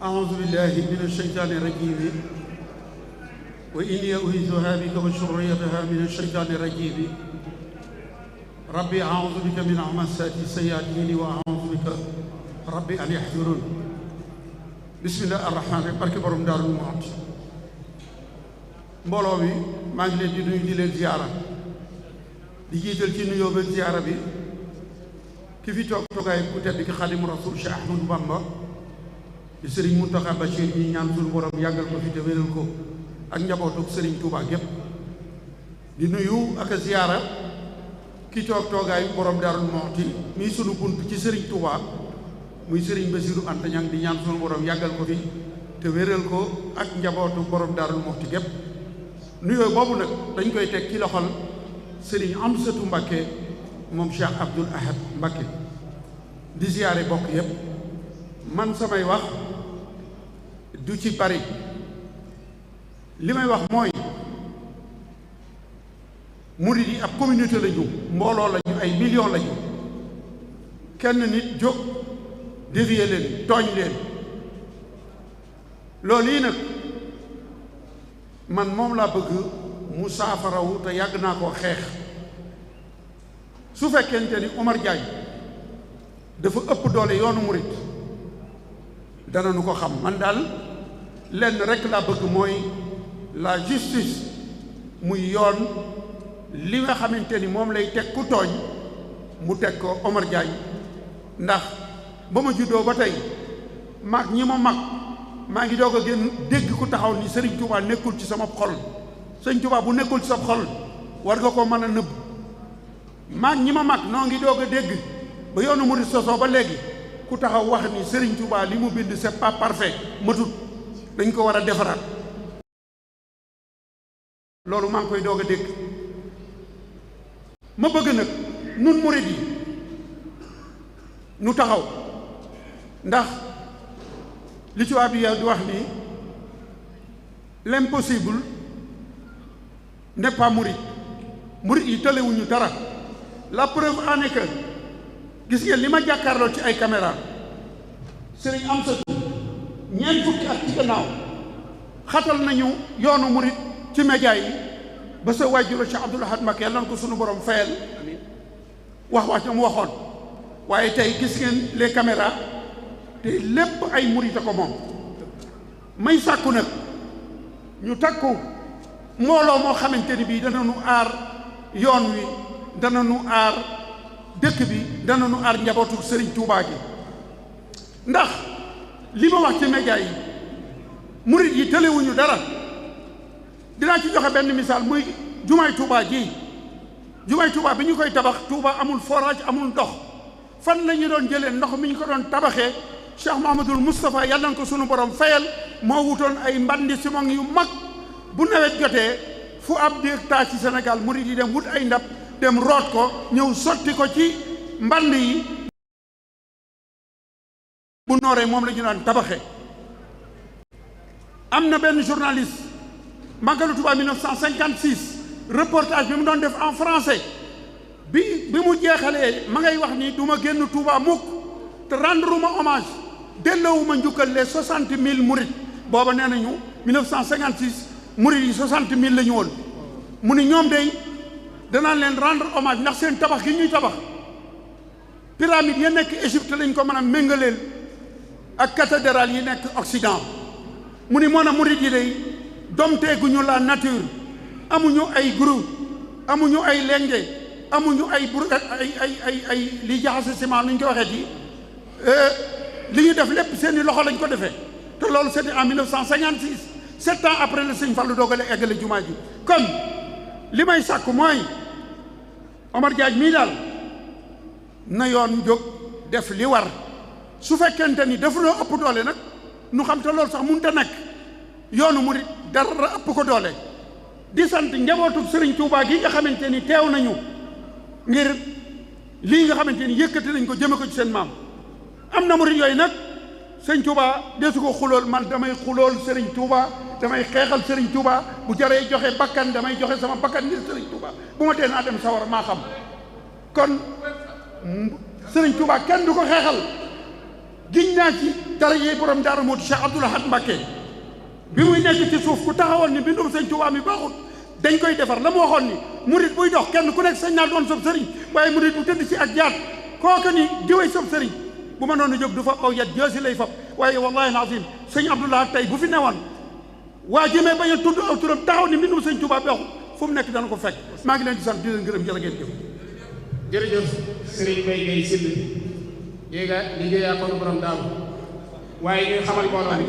أعوذ بالله من الشيطان الرجيم وإني أعيذها بك وذريتها من الشيطان الرجيم ربي أعوذ بك من همزات الشياطين وأعوذ بك ربي أن يحضرون بسم الله الرحمن الرحيم barke borom Daaru Muxti mbooloo mi maa ngi leen di nuyu di leen ziyaara di jiital ci nuyoo ba ziyaara bi ki fi toog toogaay ku tedd ki Xaadimu Rasuul Cheikh Ahmadou Bamba di Serigne Mountakha Bachir ñi ñaan suñu borom yàggal ko fi te wéral ko ak njabootu Serigne Touba gépp di nuyu ak a ziyaara ki toog toogaayu borom Daaru Muxti muy sunu bunt ci Serigne Touba muy Serigne Bassirou Anta Niang di ñaan suñu borom yàggal ko fi te wéral ko ak njabootu borom Daaru Muxti gépp nuyoo boobu nag dañ koy teg ci loxol Serigne Amsatou Mbacké moom Cheikh Abdoul Ahad Mbacké di ziyaare bokk yépp man samay wax du ci bari li may wax mooy murid yi ab communauté lañu mbooloo lañu ay millions lañu kenn nit jóg dévier leen tooñ leen loolu yi nag man moom laa bëgg mu saafarawu te yàgg naa koo xeex su fekkente ni Omar Diagne dafa ëpp doole yoonu murid dana nu ko xam man daal lenn rekk laa bëgg mooy la justice muy yoon li nga xamante ni moom lay teg ku tooñ mu teg ko Omar Diagne ndax ba ma juddoo ba tey mag ñi ma mag maa ngi doog a génn dégg ku taxaw ni Serigne Touba nekkul ci sama xol Serigne Touba bu nekkul ci sa xol war nga ko mën a nëbb mag ñi ma mag noo ngi doog a dégg ba yoonu murid sosoo ba léegi ku taxaw wax ni Serigne Touba li mu bind c'est pas parfait matut dañ ko war a defaraat loolu maa ngi koy doog a dégg ma bëgg nag nun murid yi nu taxaw ndax li tubaab bi di wax ni l'impossible n'est pas murid murid yi tëlewuñu dara la preuve en est que gis ngeen li ma jàkkaarloo ci ay caméra Serigne Amsatou ñeent fukki at ci gannaaw xatal nañu yoonu murid ci média yi ba sa waajur Cheikh Abdoul Ahad Mbacké yàlla na ko sunu borom fayal wax mu waxoon waaye tey gis ngeen les caméras te lépp ay murid a ko moom may sàkku nag ñu takku mbooloo moo xamante ni bii dana nu aar yoon wi dana nu aar dëkk bi dana nu aar njabootu Serigne Touba gi ndax li ma wax ci média yi murid yi tëlewuñu dara dinaa ci joxe benn misaal muy jumaay Touba ji jumaay Touba bi ñu koy tabax Touba amul forage amul ndox fan la ñu doon jëlee ndox mi ñu ko doon tabaxee Cheikh Mouhamadoul Moustapha yàlla na ko sunu borom fayal moo wutoon ay mbandi simon yu mag bu nawet jotee fu ab déeg taa ci Sénégal murid yi dem wut ay ndab dem root ko ñëw sotti ko ci mband yi bu nooree moom la ñu daan tabaxee am na benn journaliste Magalu Touba 1956 reportage bi mu doon def en français bi mu jeexalee ma ngay wax ni du ma génn Touba mukk te rendre ma hommage delloowuma njukkal les 60 000 murid booba nee nañu 1956 murid yi 60 000 la ñu woon mu ni ñoom day danaan leen rendre hommage ndax seen tabax gi ñuy tabax pyramide ya nekk Égypte lañ ko mën a méngaleel ak cathédrale yi nekk Occident mu ni moon a murid yi day domteeguñu la nature amuñu ay groupe amuñu ay lenge amuñu ay bur ay li jaxase ciment lu ñu ko waxee ci li ñu def lépp seeni loxo lañ ko defee te loolu c'était en 1956 7 ans après le sëñ Fallou doogale eggale jumaa ji kon li may sàkku mooy Omar Diagne mii daal na yoon jóg def li war su fekkente ni dafa loo ëpp doole nag nu xam te loolu sax mënut a nekk yoonu murid dara ëpp ko doole di sant njabootu Serigne Touba gi nga xamante ni teew nañu ngir lii nga xamante ni yëkkati nañ ko jëme ko ci seen maam am na murid yooyu nag Serigne Touba desu ko xulool man damay xulool Serigne Touba damay xeexal Serigne Touba bu jaree joxe bakkan damay joxe sama bakkan ngir Serigne Touba bu ma tee naa dem sawar maa xam kon Serigne Touba kenn du ko xeexal giñ naa ci dara yee borom Daaru Muxti Cheikh Abdoul Ahad Mbacké bi muy nekk ci suuf ku taxawoon ni mbindum sëñ Tuubaa mi baaxul dañ koy defar la mu waxoon ni murit buy dox kenn ku nekk sañ naa doon sab sëriñ waaye murit bu tëdd ci ak jaat kooku ni diwee sab sëriñ bu ma noonu jóg du fab aw yat joosi lay fab waaye wallahi alazim sëñ Abdoul Ahad tey bu fi newoon waa jëmee bañ a tudd aw turam taxaw ni mbindum sëñ Tuubaa baaxul fu mu nekk dana ko fekk maa ngi leen di sant di leen gërëm jërë ngeen jëf. jërëjëf Serigne Mbaye Guèye Syll yéega liggéeyaa ko borom Daaru waaye ñuy xamal mbooloo mi